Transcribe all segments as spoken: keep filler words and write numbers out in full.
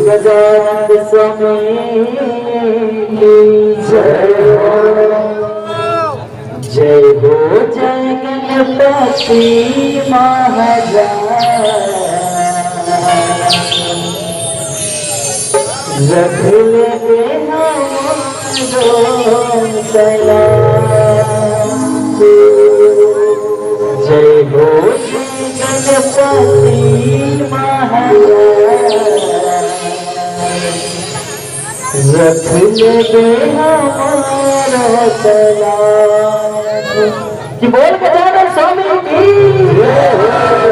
गजानन स्वामी की जय हो। जय हो जय गणपति महाराज। रख लेबे हमरो सलाम। जय हो श्री गणपति महाराज। रख लेबे हमरो सलाम। कि बोल गजानन स्वामी की जय हो।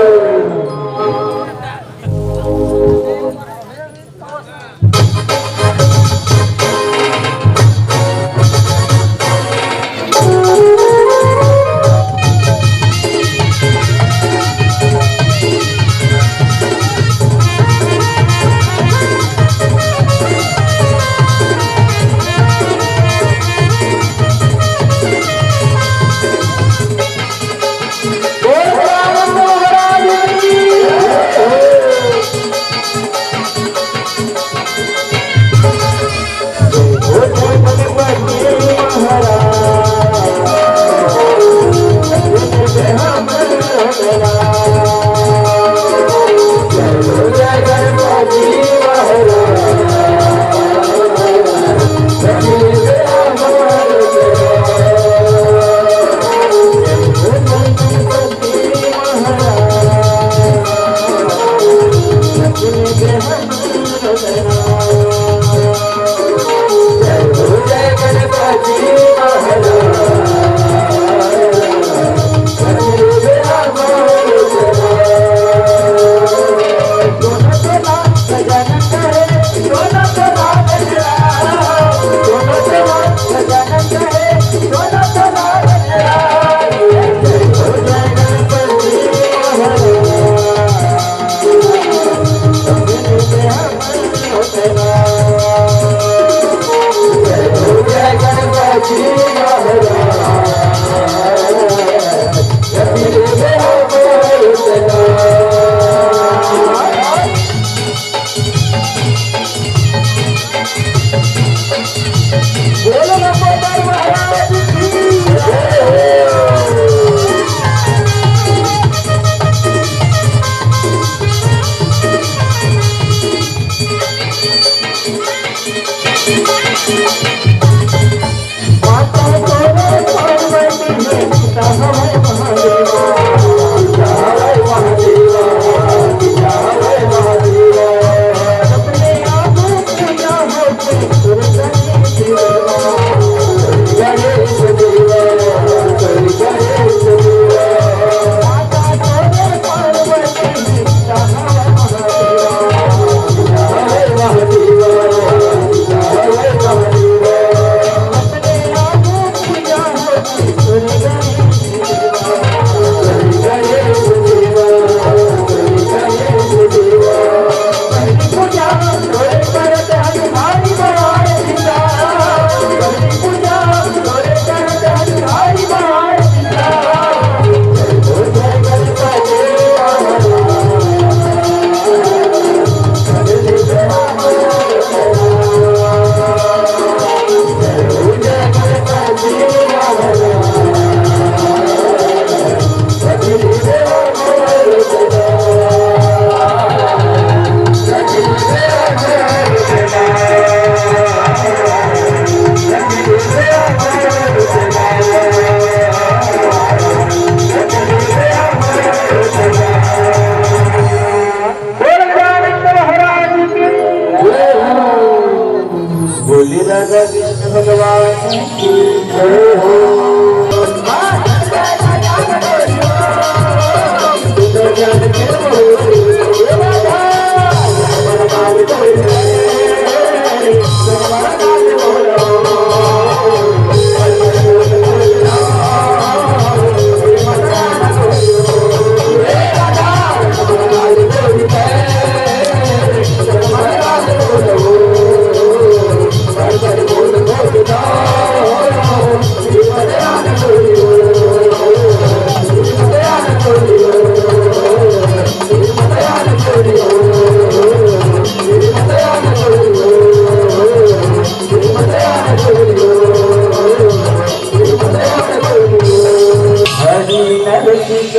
नरसिंह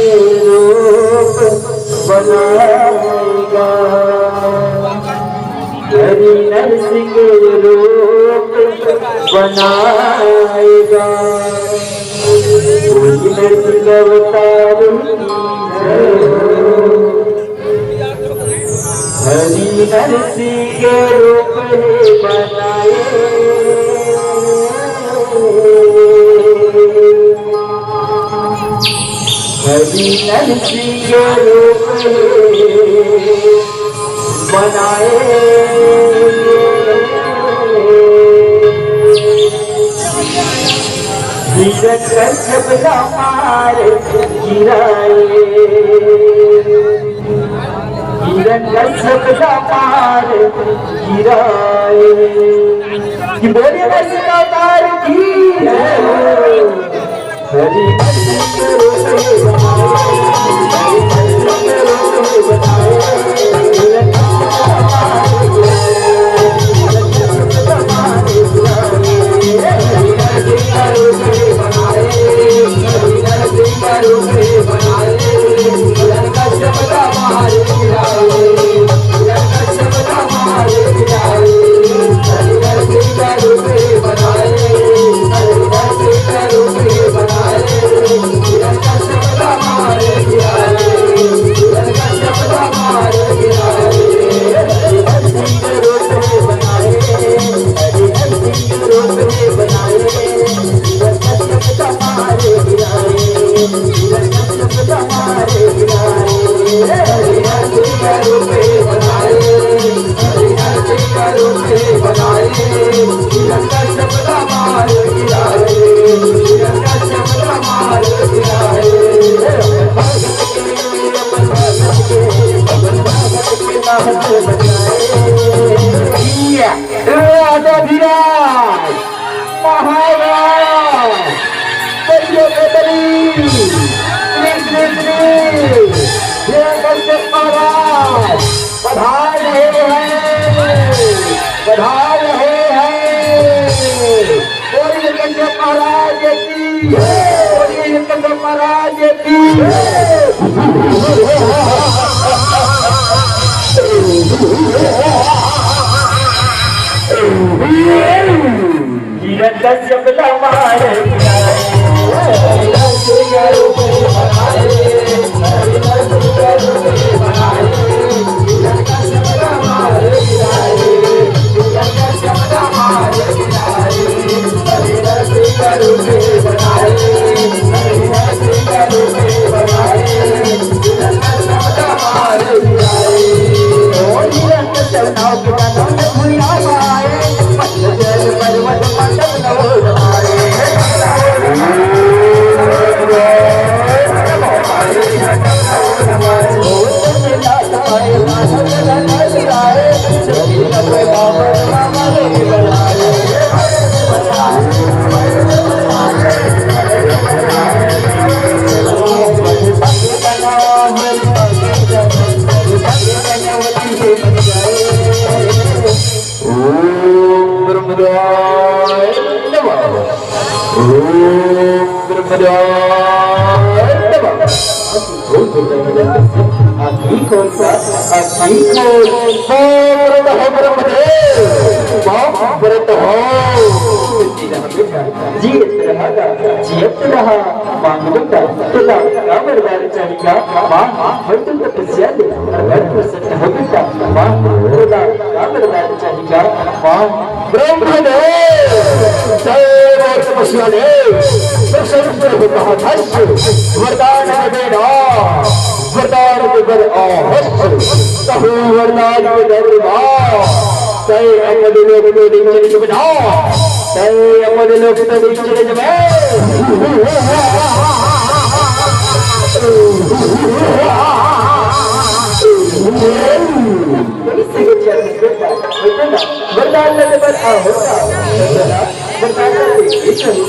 रूप बनाएगा, हरि नरसिंह रूप बनाएगा। बोल नरसिंह अवतार की जय हो। हरि नरसिंह रूप हे बनाए, हरि नरसिंह रूप हे बनाए। हिरण्यकश्यप ला मार गिराए। हिरण्यकश्यप ला मार गिराए। कि बोलिए नरसिंह अवतार की जय हो। हरि नरसिंह रूप हे बनाए, हरि नरसिंह रूप हे बनाए। राजाधिराज महाराज, करिया कतरी, कृष्ण श्री, हे कश्यप महाराज, पधार रहे हैं, पधार रहे हैं। बोलिए कश्यप महाराज की, बोलिए कश्यप महाराज की। हिरण्यकश्यप ला मार गिराए। ओम ब्रह्मदेवाय नमः। ओम ब्रह्मदेवाय नमः। अग्नि खोल का, अग्नि खोल। बाप व्रत हो ब्रह्मदेव, बाप व्रत हो। जियत रहा, जियत रहा। मांग बेटा, तोला का वरदान चाहिए? मांग, मैं तो तपस्या ले, और मैं प्रसन्न हो बेटा। मांग, तोला का वरदान चाहिए? मांग। ब्रह्मदेव, जय बोल तपस्या ले, प्रसन्न हो महाधर्ष, वरदान दे बेटा, वरदान दे बर अवश्य, कहूँ वरदान के दरबार। तय अपन लोग तो नीचे जब जा, तय अपन लोग तो नीचे जब। वरदान लेने पर आ होता। वरदान लेके चलूँ,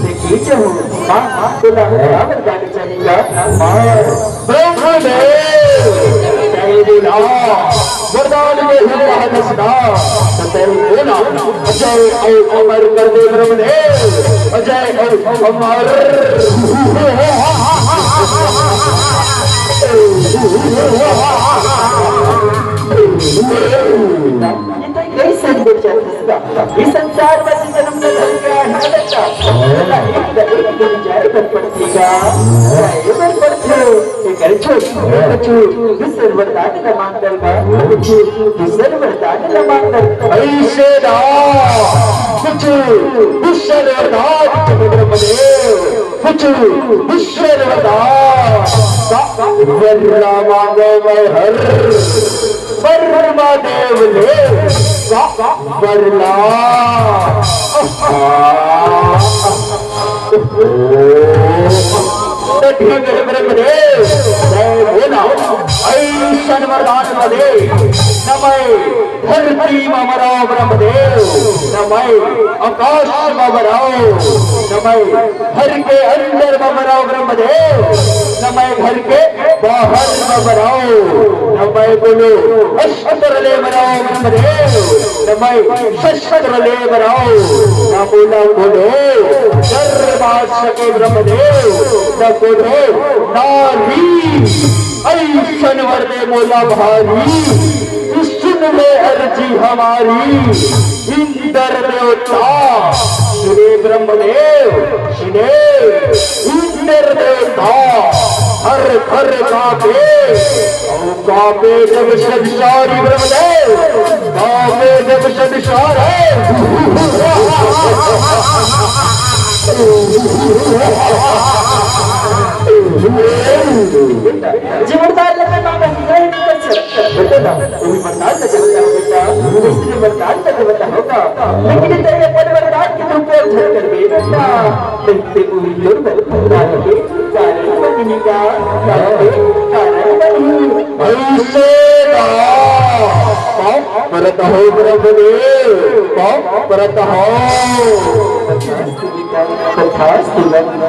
लेके चलूँ। हाँ, हाँ, तो ना वरदान चाहिए। हाँ। ब्रह्मदेव, जय बोला। वरदान में हूँ महादशना, तो जय बोला। अजय और अमर कर दे ब्रह्मदेव, अजय और अमर। ये तो कई संग गुजर इस संसार में जन्म न धर के आए हैं बेटा। बेटा, एक न एक दिन जाए बर पड़थे का, जाए बर पड़थे। एकर छोड़, एकर छोड़, दूसर वरदान न मांग कर बा। दूसर वरदान न मांग कर। ऐसे ना, कुछ दूसर वरदान, ब्रह्मदेव, कुछ दूसर वरदान। वर ला मांगो मैं हर, वर महादेव ले वर ला। तो ठीक है, ब्रह्मदेव, जय बोला। ऐसन वरदान न दे, न मैं धरती म मरव ब्रह्मदेव, न मैं आकाश म मरव, न मैं घर के अंदर म मरव ब्रह्मदेव, न मैं घर के बाहर म मरव, न मैं कोनो अस्त्र ले मरव ब्रह्मदेव, न मैं शस्त्र ले मरव, न मोला कोनो डर मार सके ब्रह्मदेव, न कोनो नारी। अइसन वर दे मोला भारी, कि सुन ले अर्जी हमारी। इंद्र देवता, सुने ब्रह्मदेव, सुने। इंद्र देवता, थर थर कांपे, अउ कांपे जब संसारी ब्रह्मदेव, कांपे जब संसार है। जीवनदार लगे मामा, नहीं कर सकता। बेटा ना, तू भी बता दे, बेटा, बेटा, इसने बता दे, बेटा, होगा। लेकिन तेरे अपन वरदान की तू कोई झलक दे, बेटा। देखते हुए दुर्बल वरदान के कारण बनेगा, कारण, कारण बनेगा। ऐसे ना, पाप परत हो ब्रह्मदेव, पाप परत हो। तथास्तु,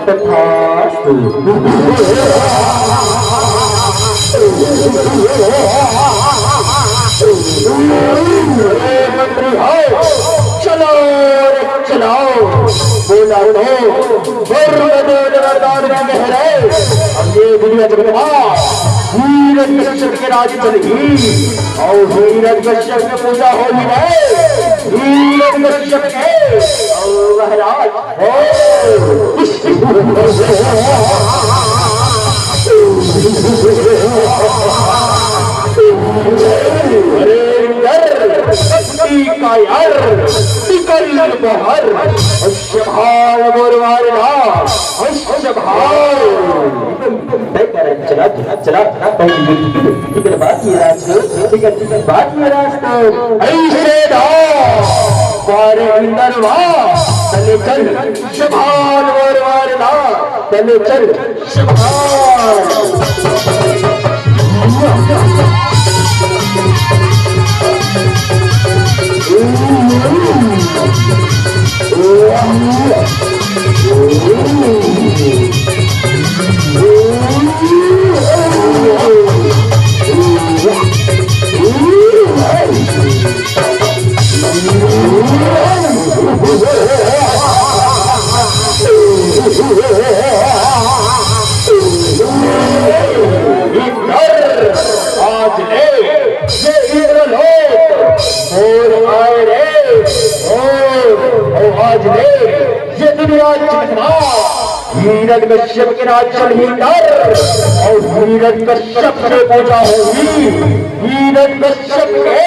तथास्तु। चलो रे, चलो। बोला तो, ब्रह्मदेव ने वरदान की कह रहे। अब ये दुनिया जगत में हीरण्यकश्यप के राज चलही, अउ हीरण्यकश्यप के पूजा होही रे, हीरण्यकश्यप के, अउ महाराज, अरे इंद्र, शक्ति का यार, निकल बाहर, अश्वभाल मोर वार ना, अश्वभाल। चला, चला, चला, चला, पहले ये ठीक है, ठीक है, बात ये राज को, ठीक है, ठीक है, बात ये राज को। ऐसे ना, बारे इंदरवा, चले चल, शबान वरवार ना, चले चल, शबान। इंद्र, आज ले, ये इंद्रलोक मोर आय रे, मोर, ओ आज ले, ये दुनिया जितना हिरण्यकश्यप के राज चलही इंद्र, अउ हिरण्यकश्यप के पूजा होही, हिरण्यकश्यप के।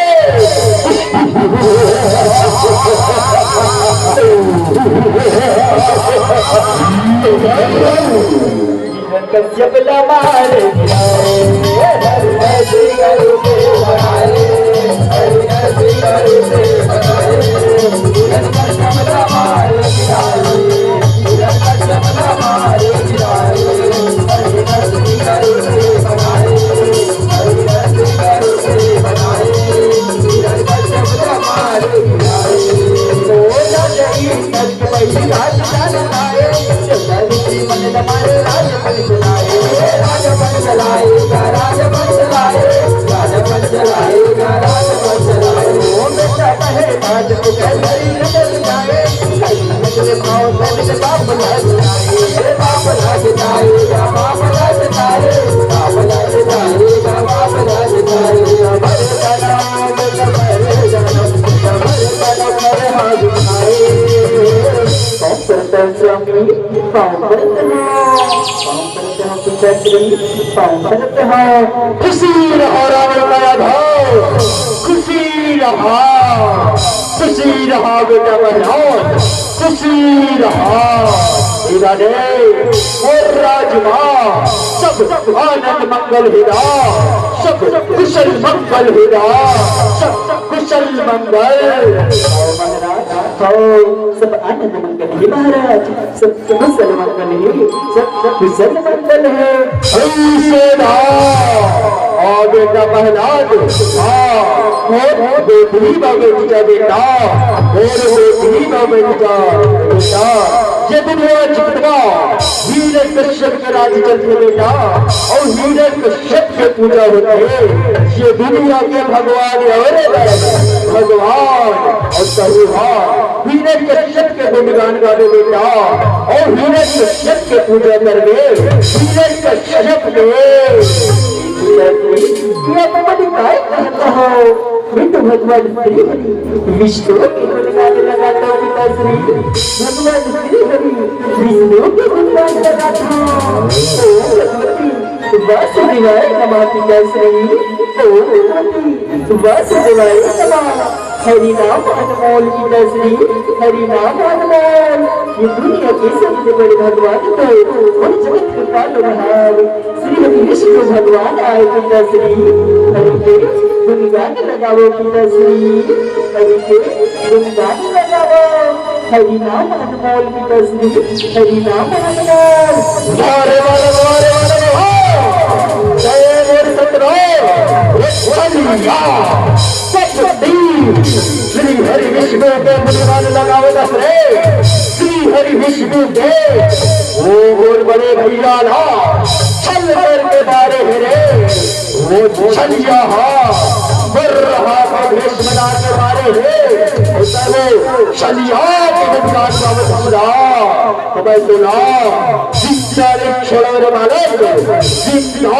हिरण्यकश्यप ला मार गिराए। पाँव परत हँव पिताश्री, पाँव परत हँव। खुशी रहा रावण का राजा, खुशी रहा, खुशी रहा बेटा प्रहलाद, खुशी रहा। हे राधे, मोर राज मा सब आनंद मंगल हे रा, सब कुशल मंगल हे रा, सब कुशल मंगल। हव महाराज, हव, सब आनंद मंगल हे महाराज, सब कुशल मंगल हे, सब कुशल मंगल हे। ऐसे ना, आ बेटा प्रहलाद, आ, मोर गोदी मा बइठ जा बेटा, मोर गोदी मा बइठ जा बेटा। ये दुनिया जितना हिरण्यकश्यप के राज चलथे बेटा, अउ हिरण्यकश्यप के पूजा होथे। ये दुनिया के भगवान अउ रे भगवान अउ तहु हा हिरण्यकश्यप के गुणगान गावे बेटा, अउ हिरण्यकश्यप के पूजा करबे, हिरण्यकश्यप के। ये तो बड़ी काय कहत हव? मैं तो भगवान श्री हरि विष्णु के गुणगान लगात हँव पिताश्री, भगवान श्री हरि विष्णु के गुणगान लगात हँव। ओम भगवती वासुदेवाय नमः पिताश्री, ओम भगवती वासुदेवाय नमः। हरि नाम अनमोल पिताश्री, हरि नाम अनमोल। ये दुनिया के सबसे बड़े भगवान तो मोर जगत के पालनहार श्री हरि विष्णु भगवान आय पिताश्री। हरि के गुणगान लगावव पिताश्री, हरि के गुणगान लगावव। हरि नाम अनमोल पिताश्री, हरि नाम अनमोल। वाह रे वाह, वाह रे वाह, वाह। जय बोल सतराम, हे कन्हैया, सतबीर। श्री हरि विष्णु के गुणगान लगावत हस रे, श्री हरि विष्णु के। ओ मोर बड़े भैया ला छल करके मारे हे रे, वो छलिया हा, बर्रहा का भेष बना के मारे हे। उतना वो छलिया के गुणगान गावत हस रे। तबे तो ना, जिंदा रे छोड़ो रे बालक, जिंदा।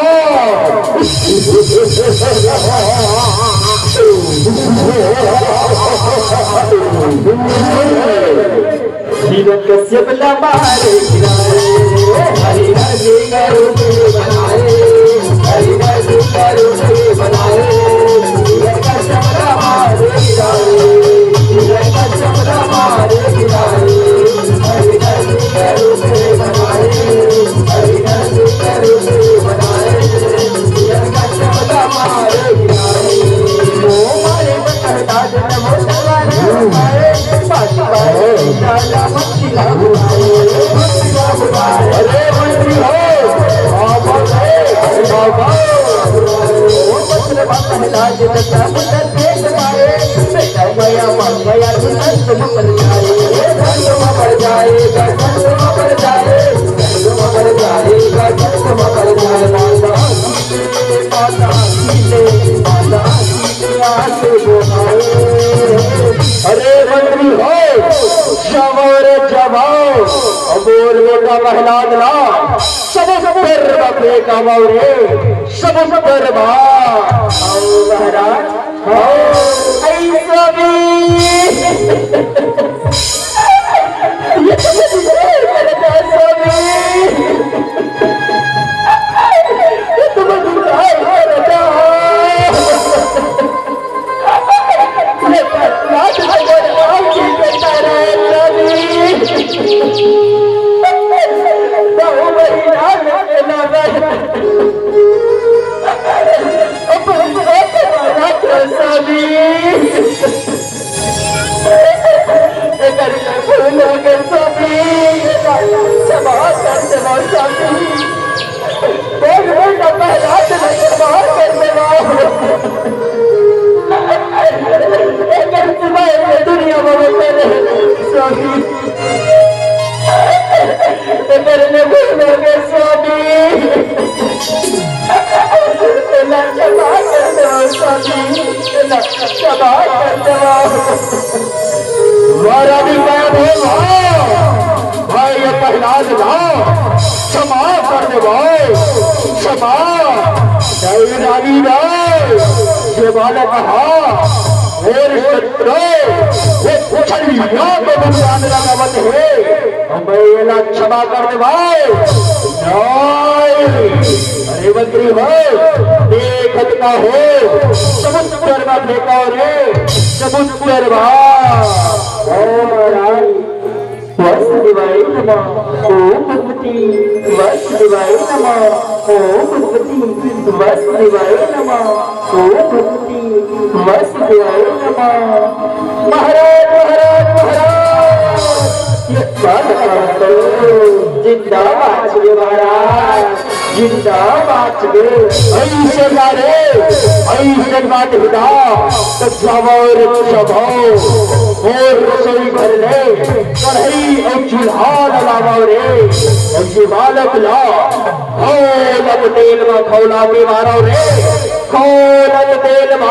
हिरण्यकश्यप ला मारे गिरा रे, हरि हरि का रूप बनाए, हरि हरि का रूप बनाए। हिरण्यकश्यप ला मारे गिरा रे, हिरण्यकश्यप ला मारे गिरा रे। अरे मंत्री हो, जवान जवान, अब बोल बेटा प्रहलाद ला, सब पर बपे का रे, सब पर बा। आओ महाराज, आओ। ऐ स्वामी। ये तो मत बोल, मेरे प्यारे स्वामी। ये तो मत बोल, मेरे प्यारे। ये तो मत बोल, मेरे प्यारे स्वामी। बाहुबली राम के नाम है। अब हम बात कर स्वामी। एकर ले भूल हो गए स्वामी, क्षमा कर देवा स्वामी। बोल, बोल, ना पहला से क्षमा कर देवा। एकर सिवाय ये दुनिया में कोई नहीं स्वामी। एकर ले भूल हो गए स्वामी। एला क्षमा कर देवा स्वामी, एला क्षमा कर देवा। महाराज जी, मैं बोल रहा हूँ, भाई ये प्रहलाद ला, क्षमा कर दे भाई, क्षमा। जय रानी राय, ये बालक हा, मोर शत्रु, वो छलिया के नुकसान लगावत हे, तो मैं एला क्षमा कर दे भाई। नहीं, अरे मंत्री भाई, देखत का हो, समुद्र में फेंका रे, समुद्र में। ओ महाराज, वासुदेवाय नमः। ओम भगवती वासुदेवाय नमः। ओम भगवती वासुदेवाय नमः। ओम भगवती वासुदेवाय नमः। महाराज, महाराज, महाराज, ये बात करो, जिंदाबाद महाराज। जिंदाबाद रे। अइसन बात हे, अइसन बात हे दा, त जावव रे जावव। मोर रसोई घर ले कढ़ई अउ चूल्हा ला लावव रे। अउ ये बालक ला खौलत तेल म खौला के मारव रे। खौलत तेल म।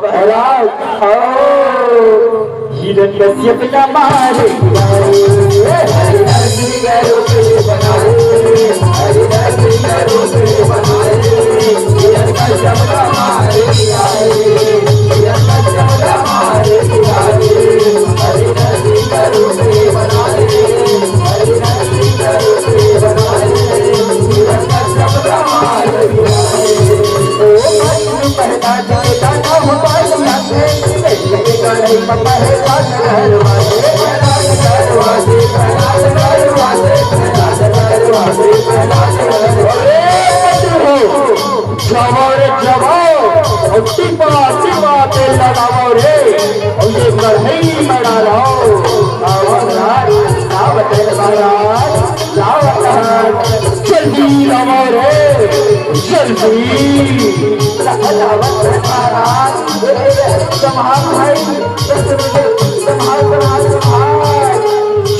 महाराज, हिरण्यकश्यप का मारे। जवान, जवान, टिपा, टिपा तेल लगावव रे, अउ ये कढ़ई म डालव। आवा महाराज, आवा तेल महाराज। लावत हन, जल्दी लावव रे, जल्दी। लावत हन महाराज, ए, संभाल भाई, संभाल, संभाल, संभाल।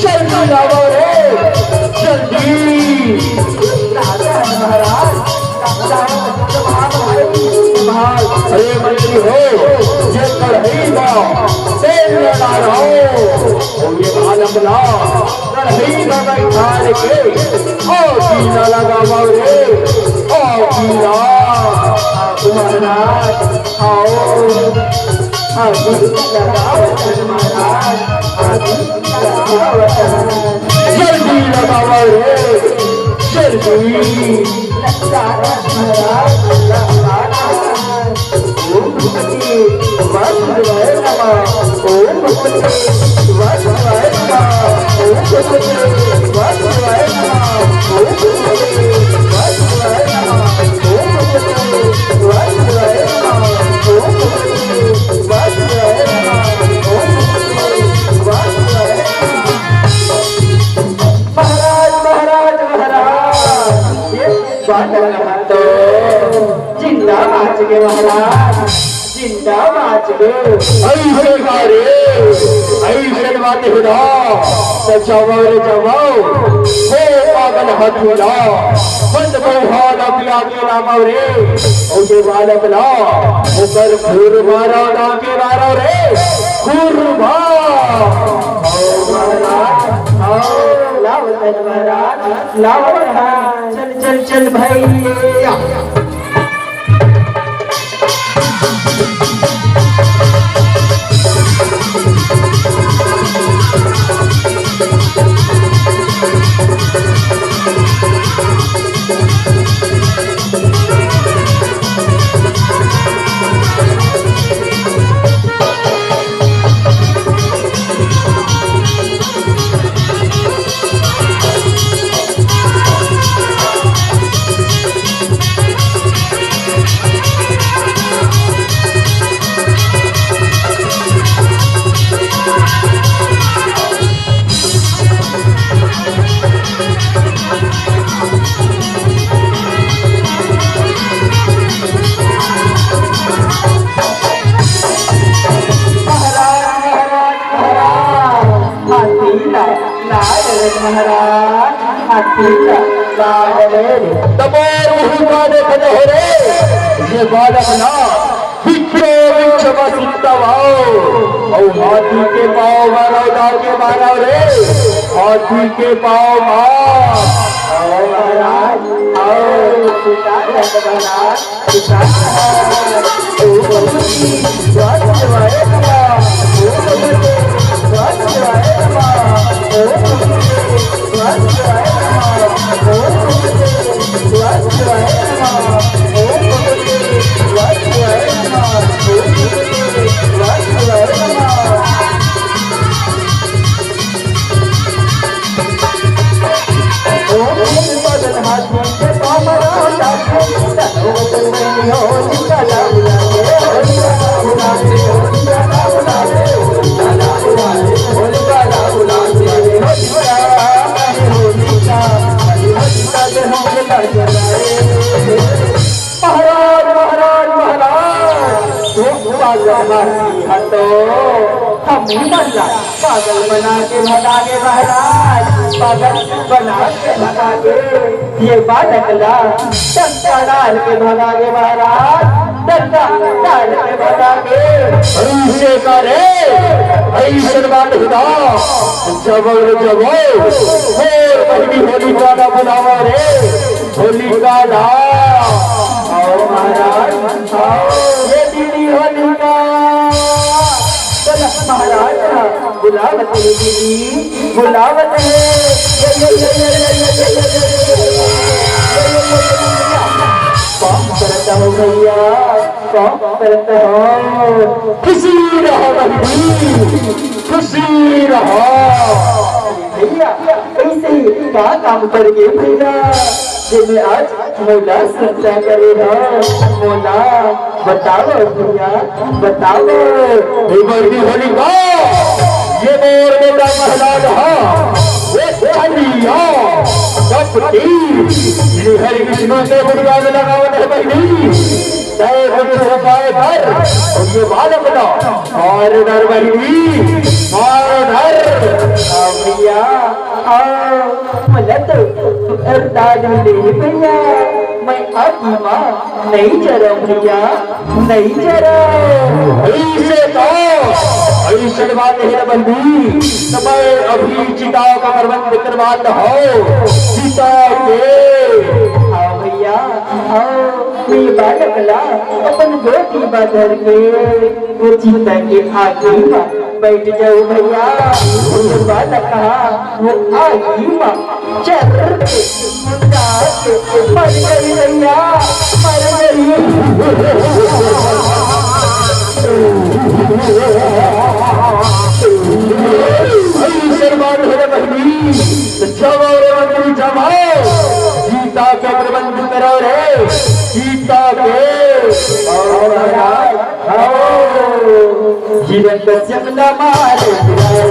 जल्दी लावव रे, जल्दी। लावत हन महाराज, लावत हन, संभाल भाई, संभाल। अरे मंत्री हो, ये कढ़ई म तेल न डालव, अउ ये बालक ला कढ़ई म बइठार के, आगी ला लगावव रे, आगी ला। आओ महाराज, आओ, आगी ला लगावत हन महाराज, आगी ला लगावत हन। जल्दी लगावव रे, जल्दी। लगावत हन महाराज, लगावत हन। ओम भगवती वासुदेवाय नमः। ओम भगवती वासुदेवाय नमः। ओम भगवती वासुदेवाय नमः। ओम भगवती वासुदेवाय नमः। ओम भगवती वासुदेवाय नमः। ओम भगवती वासुदेवाय नमः। ओम भगवती वासुदेवाय नमः। महाराज, महाराज, महाराज, ये बात कहा तो जिंदा बाच गे महाराज, जिंदा बाच गे। अइसे का रे, अइसे बात हे ना, त जावव रे जावव, हो पागल हथुरा, बंद बौहा ला पिया के लावव रे, अउ ये बालक ला, ओकर खूर मारा ला के मारव रे, खूर मार। आओ महाराज, आओ, लावत हन महाराज, लावत हन। चल, चल, चल भैया। महाराज, महाराज, महाराज, हाथी ला, ला डरे महाराज, हाथी ला, ला डरे। तमार मुहूं का देखत हो रे, ये बालक ना, बिच्छू बिच्छू बसित हवय, अउ हाथी के पांव म लौटा के मारव रे। हाथी के पाँव मा। आओ महाराज, आओ। पिता जगन्नाथ, पिता जगन्नाथ। ओम भगवती वासुदेवाय नमः। ओम भगवती वासुदेवाय नमः। ओम भगवती वासुदेवाय नमः। ओम भगवती वासुदेवाय नमः। ओम भगवती वासुदेवाय नमः। ओम भगवती वासुदेवाय नमः। महाराज, महाराज, महाराज, वो पागल मारती है तो हम ही मन ला पागल बना के भगा गे महाराज, पागल बना के भगा गे। ये बालक ला डंका डाल के भगा गे महाराज, डंका डाल के भगा गे। ऐसे का रे, ऐसे बात हुआ, जबर जबर, और बहनी होलिका ला बुलावा रे, होलिका ला। आओ महाराज, आओ। ये दीदी होलिका। चल महाराज, बुलावत हे दीदी, बुलावत हे। ये, ये, ये, ये। कौन करता हो भैया, कौन करता हो? खुशी रहो बहनी, खुशी रहो। भैया, कइसे का काम कर गे भैया, जेमे आज मोला सुरता करे हो? मोला बताओ भैया, बताओ। हे बहनी होलिका, ये मोर बेटा प्रहलाद हा, वो छलिया, कपटी, ये हरि विष्णु के गुणगान लगावत हे बहनी। तय कुछ उपाय कर, और ये बालक ना, मार डार बहनी, मार डार। हाँ भैया, हाँ, मोला तो अवतार मिले हे भैया, मैं आत्मा नहीं जरा भैया, नहीं जरा। ऐसे तो, ऐसे बात हे बंधु, समय अभी चिता का प्रबंध करवा हो, चिता के। हाँ भैया, हाँ। ये बालक ला अपन गोदी मा धर के वो चिता के आगी मा बैठ जाओ भैया। वो बालक हा वो आगी मा चर के मुंडा के मर गई भैया, मर गई। अरे शर्मा मेरे बहनी, जमाओ रे मंत्री, जमाओ। गीता के प्रबंध करो रे, गीता के। और महाराज, आओ। हिरण्यकश्यप ला मारे गिराए,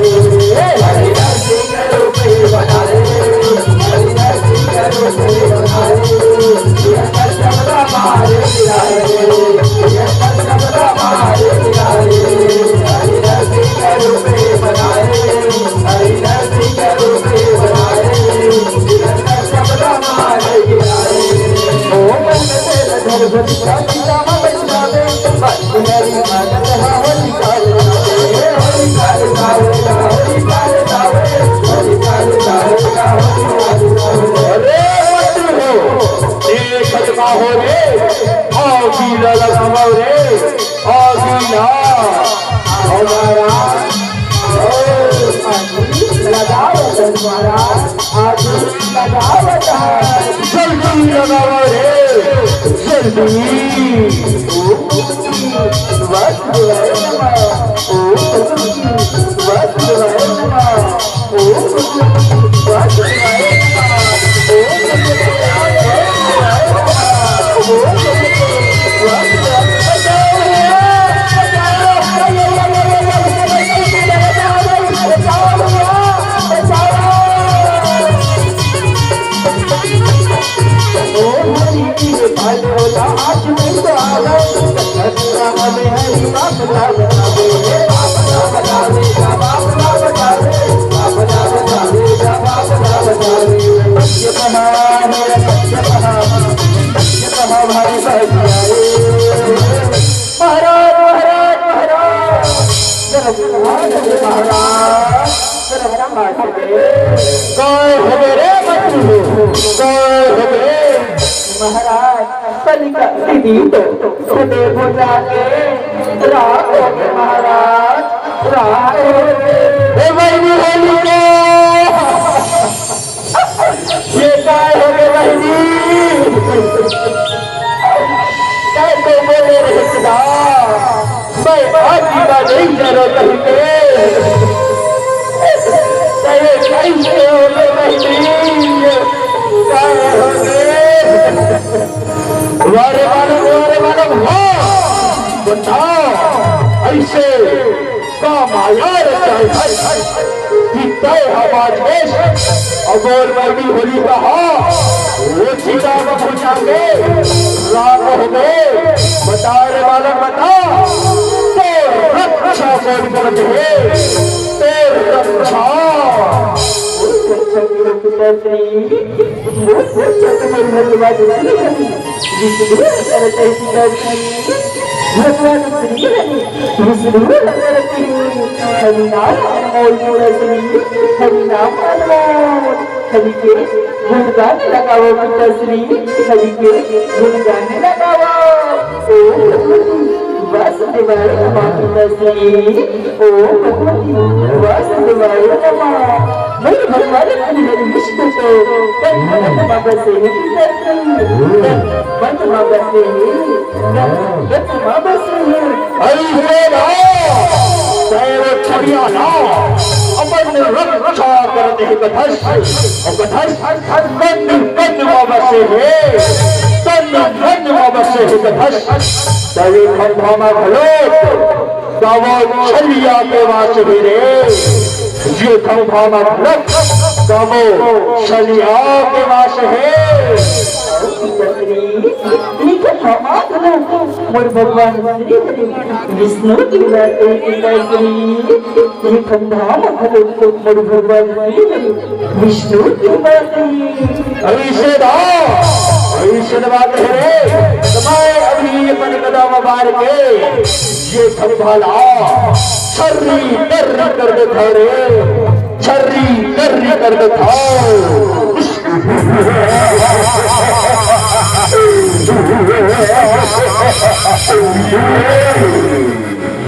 हरिदास जी का रूप ही बनाए, हरिदास जी का रूप ही बनाए। हिरण्यकश्यप ला मारे गिराए, हिरण्यकश्यप ला मारे गिराए, हरिदास जी का रूप ही बनाए। अरे मत हो, देखत का हो रे, आओ पीला लगावा रे। आगीला हमारा, ओ, आगी लगावत हमारा, आगी लगावत है। जल्दी लगावा रे, जल्दी। ओ, बस बुलाए नमा, ओ, बस बुलाए नमा। महाराज, महाराज, महाराज, महाराज, काय होगे रे बच्चू? काय होगे? महाराज, कलिका दीदी तो खुदे बुला के राख होगे महाराज, राख होगे। ए बहिनी होलिका, ये काय होगे बहिनी? काय तो बोले रे खुदा? मैं आजीवन नहीं करो कहिके। तेरे कैसे हो गए बहिनी? क्या हो गए? वारे मालम, वारे मालम, हाँ। बताओ, ऐसे का माया रचाई है कि तय हमार देश अगोर बहिनी होलिका हा, वो चिता में बुझा के राख हो गए। बता रे बालक, बता, तोर रक्षा कोन करत हे? तोर रक्षा। ओ रक्षा के रक्षा श्री, ओ रक्षा के भगवान श्री, जिसने करत है पिताश्री, भगवान श्री हरि, विष्णु करत है, हरि नाम अनमोल मोर श्री, हरि नाम अनमोल। हरि के गुणगान लगावो पिताश्री, हरि के गुणगान लगावो। ओम भगवती वासुदेवाय नमः पिताश्री, ओम भगवती वासुदेवाय नमः। मैं भगवान श्री हरि विष्णु को तन मन में बसे है पिताश्री, तन मन में बसे है, तन मन में बसे है। अरे हे राम, तैं वो छलिया ला अपन रक्षा करत हे कथस, अउ कथस कन कन म बसे हे, कन कन म बसे हे कथस। तैं खंभा म घलो त वो छलिया के वास हे रे, ये खंभा म घलो त वो छलिया के वास हे। मोर भगवान श्री हरि विष्णु की बात है पिताश्री, ये खंभा म घलो मोर भगवान श्री हरि विष्णु की बात है। अइसे दा, अइसे बात है रे, समय अभी ये मन कदम बार के, ये खंभा ला छर्री तर्री कर देथव रे, छर्री तर्री कर देथव।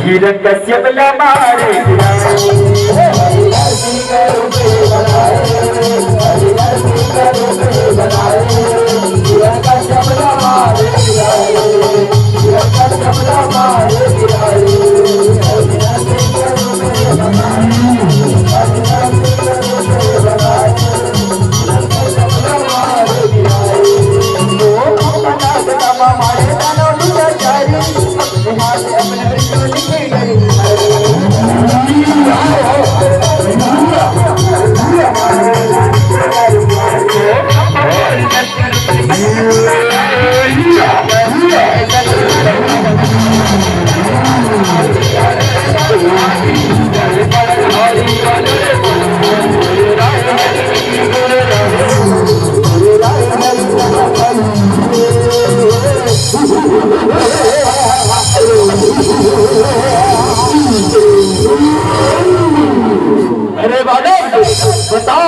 हिरण्यकश्यप ला मारे। अरे बालक, बता,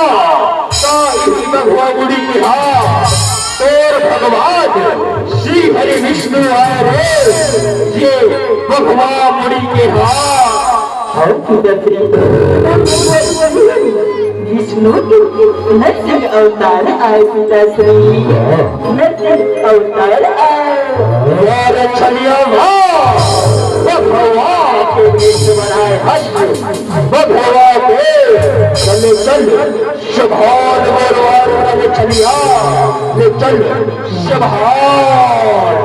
का इही भगवा मुड़ी के हा तोर भगवान श्री हरि विष्णु आय रे, ये भगवा मुड़ी के हा। हौ पिताश्री, विष्णु के नरसिंह अवतार आय पिताश्री, नरसिंह अवतार आय। यार छलिया वाह, भगवा के बीच बनाए हट। बघवा के चले चल, शभान बरवार चल चलिया, ले चल शभान।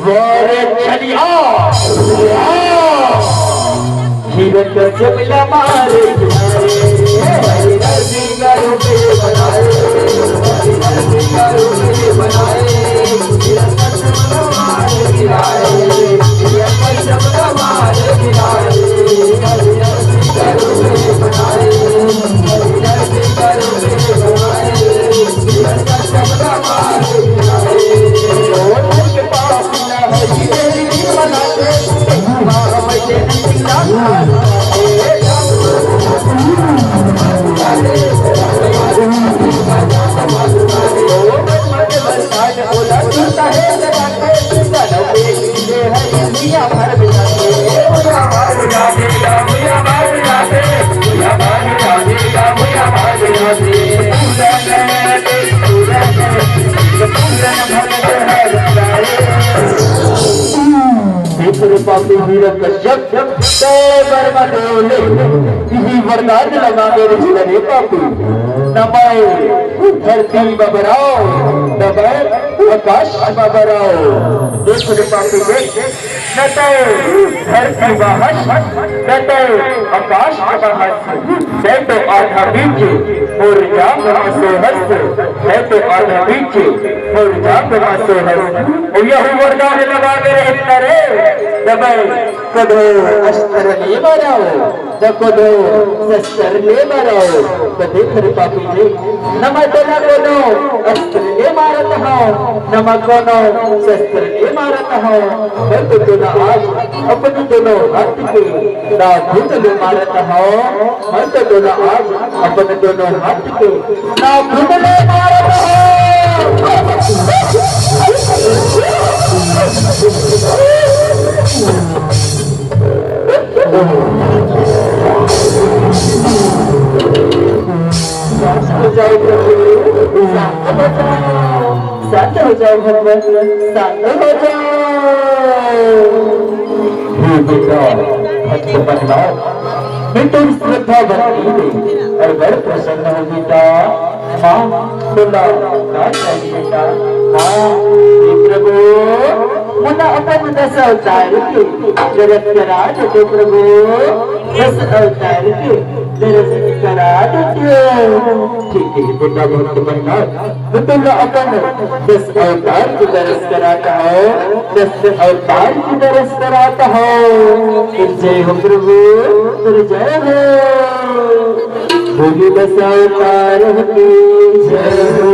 वाह रे छलिया, वाह। हिरण्यकश्यप ला मारे। देख रे पापी वीर कश्यप, तय बर म देव ले इही वरदान ल मांगे रहिस रे पापी। न मैं धरती म बराव, न मैं आकाश म बराव। देख रे पापी, देख, न तय धरती म हस, न तय आकाश म हस। तय तो आधा बीच मोर जांग म सोहस, तय तो आधा बीच मोर जांग म सोहस। अउ यहू वरदान ल मांगे रहिस रे, न मैं कभू अस्त्र ले बराव, न कभू शस्त्र ले बराव। त देख रे पापी जी, न मैं तोला कोनो अस्त्र ले मारत हंव, न मैं कोनो शस्त्र ले मारत हंव। मैं तो तोला आज अपन दोनों हाथ के नाखून ले मारत हंव। मैं तो तोला आज अपन दोनों हाथ के नाखून ले मारत हंव। शांत हो जाओ प्रभु, शांत हो जाओ, शांत हो जाओ भगवान, शांत हो जाओ। हे बेटा, भक्त प्रहलाद, मैं तोर श्रद्धा भक्ति ले अउ बड़ प्रसन्न हंव बेटा। माँ, बोला, का चाहिए बेटा? माँ, हे प्रभु, मोला अपन दस अवतार के दरस करा दे प्रभु, दस अवतार के दरस करा दे। ठीक हे बेटा भक्त प्रहलाद, मैं तोला अपन दस अवतार के दरस करात हंव, दस अवतार के दरस करात हंव। जय हो प्रभु, तोर जय हो। बोली दस अवतार के जय हो।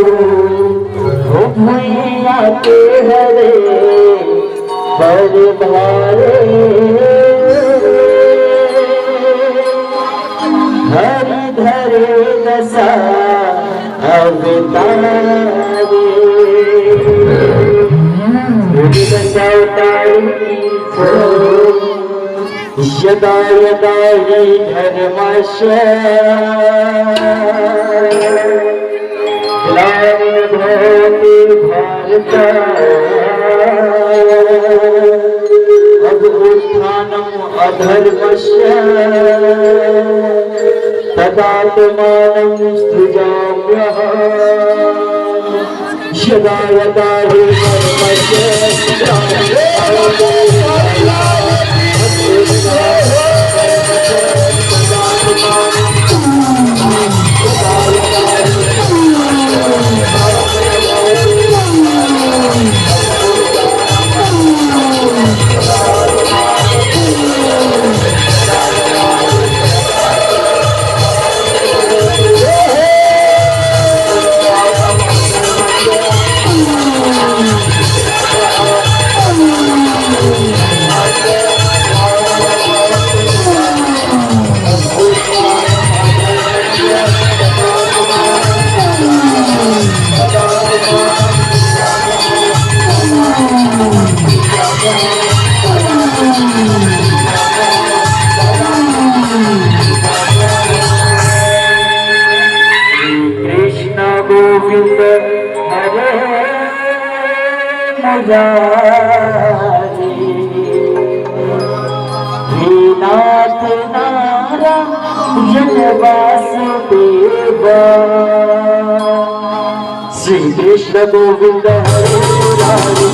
ओ भुइयां के हरे बर भारे, हरि धरे दस अवतारे। बोली दस अवतार की जय। यदा यदा हि धर्मस्य ग्लानिर्भवति भारत, अभ्युत्थानम् अधर्मस्य तदात्मानं सृजाम्यहम्। यदा यदा हि धर्मस्य ग्लानिर्भवति भारत, तदात्मानं कृष्ण गोविंद हरे मुरारी, हे नाथ नारायण वासुदेवा। श्री कृष्ण गोविंद हरे मुरारी,